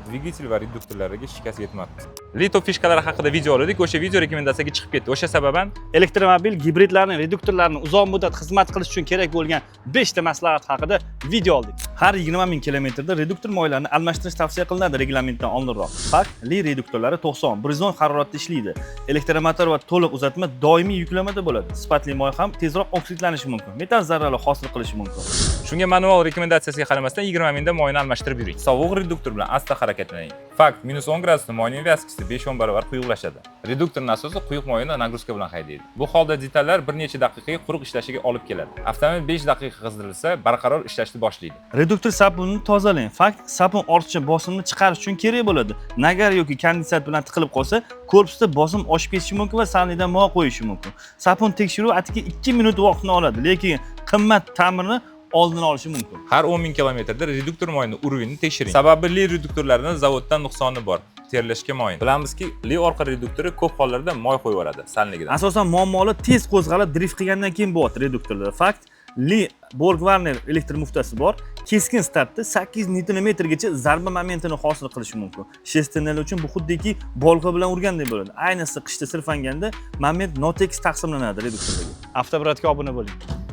Dvigatel va reduktorlariga shikast yetmabdi. Li top фишка lari haqida video oldik, o'sha video rekomendatsiyaga chiqib ketdi. O'sha sababan Elektromobil gibridlarni reduktorlarini uzoq muddat xizmat qilish uchun kerak bo'lgan 5 ta maslahat haqida video oldik. Har 20 ming kilometrda reduktor moylarini almashtirish tavsiya qilinadi reglamentdan oldinroq. Fakt: Li reduktorlari 90 110 haroratda ishlaydi. Elektromotor va to'liq uzatma doimiy yuklamada bo'ladi. Sifatli moy ham tezroq oksidlanishi mumkin, metal zarralar hosil qilishi mumkin. Shunga manual rekomendatsiyasiga qaramasdan 20 mingda moyni almashtirib yuring. Sovuq reduktor bilan asta harakatlaning. Fakt: minus 10 gradusda moyning вязкость i 5-10 barobar quyuqlashadi. Reduktor nasosi quyuq moyni нагрузка bilan haydaydi. Bu holda detallar bir necha daqiqaga quruq ishlashiga olib keladi. Avtomobil 5 daqiqa qizdirilsa, barqaror ishlashni boshlaydi. Reduktor sapunini tozalang. Fakt: sapun ortiqcha bosimni chiqarish uchun kerak bo'ladi. Нагар yoki kondensat bilan tiqilib qolsa, korpusda bosim oshib ketishi mumkin va salnikdan moy qo'yishi mumkin. Sapun tekshiruvi atigi 2 minut vaqtni oladi, lekin qimmat ta'mirni oldini olishi mumkin. Har 10 ming kilometrda reduktor moyini уровень ini tekshiring. Sababi Li reduktorlarini zavoddan nuqsoni bor. Terlashga moyil. Bilamizki, Li orqa reduktori ko'p hollarda moy qo'yib yuboradi salnigidan. Asosan muammolar tez qo'zg'alib, drift qilgandan keyin bo'lyapti reduktorlarda. Fakt: Li BorgWarner elektr muftasi bor. Keskin startda 8 newton metrgacha zarba momentini hosil qilishi mumkin. Шестерня uchun bu xuddiki bolg'a bilan urgandek bo'ladi. Ayniqsa qishda sirpanganda moment notekis taqsimlanadi reduktorlarga. Avtobratga obuna bo'ling.